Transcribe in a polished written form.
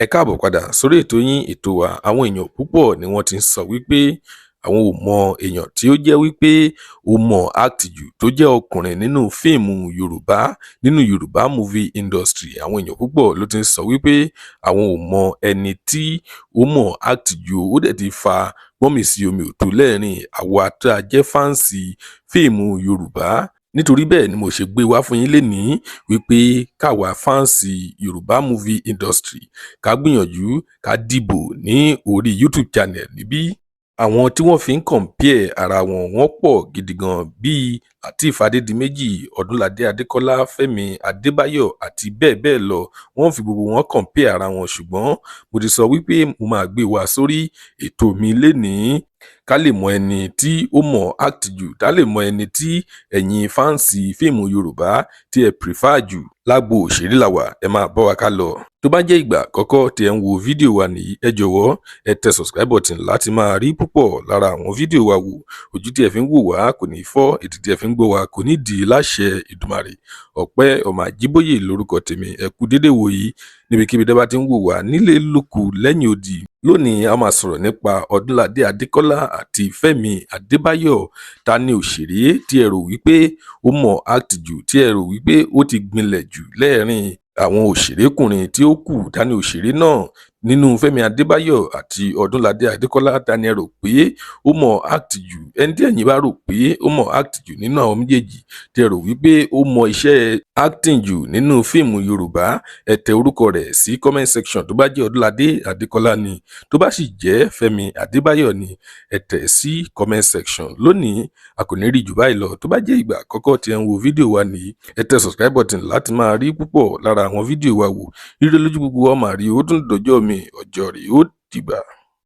Ẹ káàbọ̀ padà sórí ètò yín, ètò wa. Àwọn èèyàn púpọ̀ ni wọ́n ti ń sọ wípé àwọn ò mọ èèyàn tí ó jẹ́ wípé ó mọ act jù tó jẹ́ ọkùnrin nínú fíìmù Yorùbá, nínú Yorùbá movie industry. Àwọn èèyàn púpọ̀ ló ti ń sọ wípé àwọn ò mọ ẹni tí ó mọ act jù. Ó dẹ̀ ti fa gbọ́nmi-sí omi ò tó lẹ́ẹ̀rín àwa tá a jẹ́ fans fíìmù Yorùbá. Nítorí bẹ́ẹ̀ ni mo ṣe gbé wá fún yín lénìí wípé káwa fans Yorùbá movie industry ká gbìyànjú ká dìbò ní orí YouTube channel níbí. Àwọn tí wọ́n fi ń compare ara wọn, wọ́n pọ̀ gidi gan, bíi Lateef Adédìméjì, Ọdúnládé Adékọlá, Fẹ́mi Adébáyọ̀ àti bẹ́ẹ̀ bẹ́ẹ̀ lọ. Wọ́n fi gbogbo wọn compare ara wọn, ṣùgbọ́n mo ti sọ wípé mo máa gbé wá sórí ètò mi lénìí ká lè mọ ẹni tí ó mọ act jù, ká lè mọ ẹni tí ẹ̀yin fans fíìmù Yorùbá tí ẹ prefer jù. Lágbo òṣèré la wà, ẹ máa bá wa ká lọ. Tó bá jẹ́ ìgbà àkọ́kọ́ tí ẹ ń wo fídíò wa nìyí, ẹ jọ̀wọ́ ẹ tẹ subscribe button láti máa rí púpọ̀ lára àwọn fídíò wa wò. Ojú tí ẹ fi ń wò wá kò ní fọ́, etí tí ẹ fi ń gbọ́ wa kò ní dì í láṣẹ Èdùmàrè. Ọpẹ́ ọmọ Àjíbóyè lórúkọ tèmi. Ẹ kú dédé wò yìí níbikíbi tẹ́ bá ti ń wò wá nílé lóko lẹ́yìn odi. Lónìí, a máa sọ̀rọ̀ nípa Ọdúnládé Adékọ́lá àti Fẹ́mi Adébáyọ̀. Ta ni òṣèré tí ẹ rò wípé ó mọ act jù, tí ẹ rò wípé ó ti gbinlẹ̀ jù lẹ́ẹ̀rín àwọn òṣèrékùnrin tí ó kù? Ta ni òṣèré náà nínú Fẹ́mi Adébáyọ̀ àti Ọdúnládé Adékọ́lá? Ta ni ẹ rò pé ó mọ act jù? Ẹni tí ẹ̀yin bá rò pé ó mọ act jù nínú àwọn méjèèjì, tí ẹ rò wípé ó mọ iṣẹ́ acting jù nínú fíìmù Yorùbá, ẹ tẹ orúkọ rẹ̀ sí comment section. Tó bá jẹ́ Ọdúnládé Adékọ́lá ni, tó bá sì jẹ́ Fẹ́mi Adébáyọ̀ ni, ẹ tẹ̀ sí comment section. Lónìí, a kò ní rí jù báyìí lọ. Tó bá jẹ́ ìgbà àkọ́kọ́ tí ẹ ń wo fídíò wa nìyí, ẹ tẹ subscribe button láti máa rí púpọ̀ lára àwọn fídíò wa wò. Ire lójú gbogbo wa máa rí. Ó tún dọjọ́ mi, ọjọ́ rí, ó dìgbà.